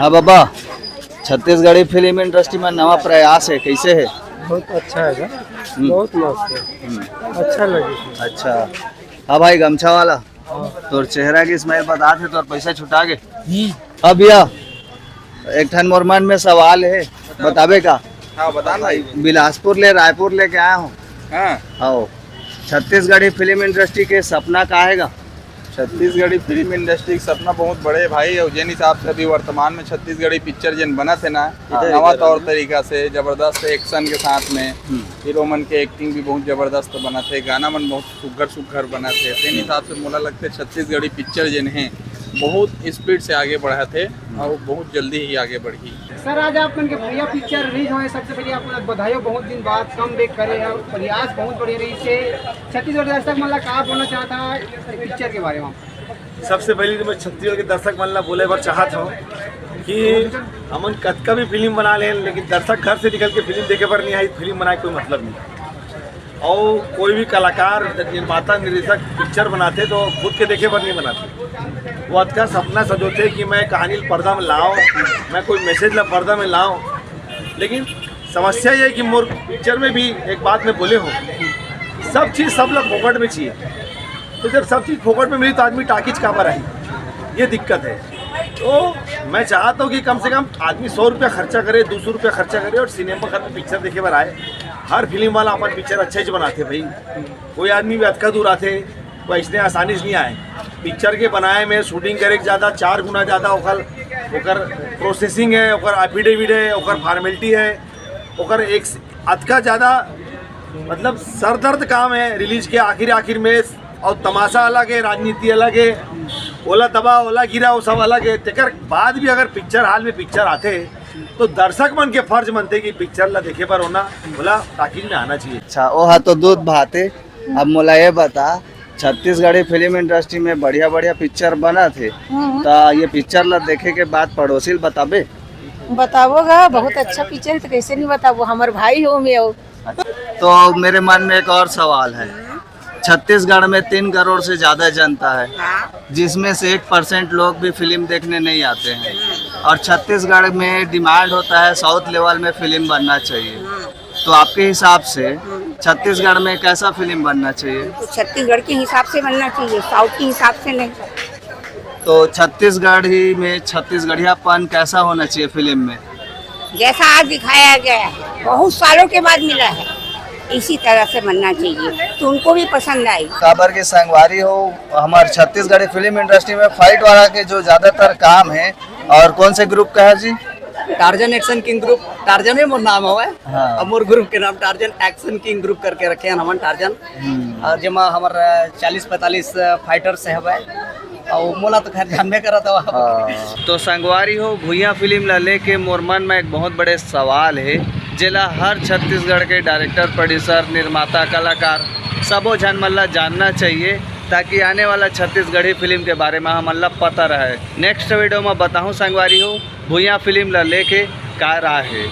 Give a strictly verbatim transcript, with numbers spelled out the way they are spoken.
हाँ बाबा, Chhattisgarhi film industry में नवा प्रयास है, कैसे है? बहुत अच्छा है सर, हम्म। बहुत मस्त है, हम्म। अच्छा लगे। अच्छा, हाँ भाई, गमछा वाला, हाँ। तोर चेहरा के स्माइल बता थे, तोर पैसा छुटा गे। हम्म। अब भैया, एक ठन मोर मन में सवाल है, बताबे का? हाँ, बता ना भाई। बिलासपुर ले रायपुर लेके आया हूँ। हाँ। आओ, छत्तीसगढ़ी फिल्म इंडस्ट्री के सपना का हैगा? छत्तीसगढ़ी फिल्म इंडस्ट्री के सपना बहुत बड़े है भाई, और जिन हिसाब से अभी वर्तमान में छत्तीसगढ़ी पिक्चर जिन बनत है ना, हाँ। नवा तौर तरीका से, जबरदस्त एक्शन के साथ में, हम्म। हीरो मन के एक्टिंग भी बहुत जबरदस्त बनत है, गाना मन बहुत सुघर सुघर बनत है, तेन हिसाब से मोला लगता है छत्तीसगढ़ी पिक्चर जिन है बहुत स्पीड से आगे बढ़त है, हम्म। और बहुत जल्दी ही आगे बढ़ी। सर, आज आप मन के भुइयां पिक्चर रिलीज होए, सबसे पहले आप मन ल बधाई हो, बहुत दिन बाद कम बैक करे हैं, प्रयास बहुत बढ़िया रहिसे। छत्तीसगढ़ दर्शक मन ला का बोलना चाहत हा पिक्चर के बारे में? सबसे पहले तो मैं छत्तीसगढ़ के दर्शक मन ला बोले बर चाहत हूँ कि हमन कतका भी फिल्म बना लेन, लेकिन दर्शक घर से निकल के फिल्म देखे बर नहीं आई, फिल्म बनाए कोई मतलब नहीं। और कोई भी कलाकार, निर्माता, निर्देशक पिक्चर बनाथे तो खुद के देखे बर नहीं बनाथे। वो अतका सपना सजोथे कि मैं कहानी ल पर्दा में लाऊं, मैं कोई मैसेज ला पर्दा में लाऊं। लेकिन समस्या ये है कि मोर पिक्चर में भी एक बात मैं बोले हूँ, सब चीज़ सब लोग फोकट में चाहिए। तो जब सब चीज़ फोकट में मिली तो आदमी टाकीज काबर आही, ये दिक्कत है। तो मैं चाहता हूँ कि कम से कम आदमी सौ रुपया खर्चा करे, दो सौ रुपया खर्चा करे और सिनेमा घर में पिक्चर देखे बर आए। हर फिल्म वाला अपन पिक्चर अच्छा ही बनाथे भाई, कोई आदमी भी अतका दूर आथे, कोई इसने आसानी से नहीं आए। पिक्चर के बनाए में शूटिंग करे के ज़्यादा, चार गुना ज़्यादा ओकर, ओकर प्रोसेसिंग है, ओकर एफिडेविट है, ओकर फॉर्मेलिटी है, ओकर एक अतका ज़्यादा, मतलब, सरदर्द काम है रिलीज के आखिर आखिर में। और तमाशा अलग है, राजनीति अलग है, ओला दबा ओला गिरा, वो सब अलग है। तेकर बाद भी अगर पिक्चर हॉल में पिक्चर आथे तो दर्शक मन के फर्ज मनथे कि पिक्चर ला देखे बर होना, बोला, टाकीज में आना चाहिए। अच्छा, ओहा तो दूध भात है। अब मोला ये बता, छत्तीसगढ़ी फिल्म इंडस्ट्री में बढ़िया बढ़िया पिक्चर बनत हे, हम्म। त ये पिक्चर ला देखे के बाद पड़ोसी ल बताबे? बताबो गा, बहुत अच्छा पिक्चर है, तो कैसे नहीं बताबो, हमर भाई हो में हो। तो मेरे मन में एक और सवाल है, छत्तीसगढ़ में तीन करोड़ से ज्यादा जनता है, हाँ। जिसमें से एक परसेंट लोग भी फिल्म देखने नहीं आते हैं, और छत्तीसगढ़ में डिमांड होता है साउथ लेवल में फिल्म बनना चाहिए। हाँ। तो आपके हिसाब से हम्म। छत्तीसगढ़ में कैसा फिल्म बनना चाहिए? तो छत्तीसगढ़ के हिसाब से बनना चाहिए, साउथ के हिसाब से नहीं। तो छत्तीसगढ़ ही में छत्तीसगढ़ियापन कैसा होना चाहिए फिल्म में? जैसा आज दिखाया गया है, बहुत सालों के बाद मिला है, इसी तरह से बनना चाहिए तो उनको भी पसंद आई। काबर के संगवारी हो, हमारे छत्तीसगढ़ी फिल्म इंडस्ट्री में फाइट वाला के जो ज्यादातर काम है, और कौन से ग्रुप का है जी? Tarzan action king group, Tarzan ही मोर नाम हवे। हाँ। अब मोर ग्रुप के नाम टार्जन एक्शन किंग ग्रुप करके रखे हैं हमन, टार्जन। हम्म। और जेमा हमर चालीस पैंतालीस फाइटर्स हवे, और मोला तो खैर जानबे करत हवा। हाँ। तो संगवारी हो, भुइयां फिल्म ला लेके मोर मन में एक बहुत बड़े सवाल है, जेला हर छत्तीसगढ़ के डायरेक्टर, प्रोड्यूसर, निर्माता, कलाकार सबो झन मन ला जानना चाहिए, ताकि आने वाला छत्तीसगढ़ी फिल्म के बारे में हमन ला पता रहे। नेक्स्ट वीडियो में बताहूँ संगवारी हो, भुइयां फिल्म ला लेके का राय है।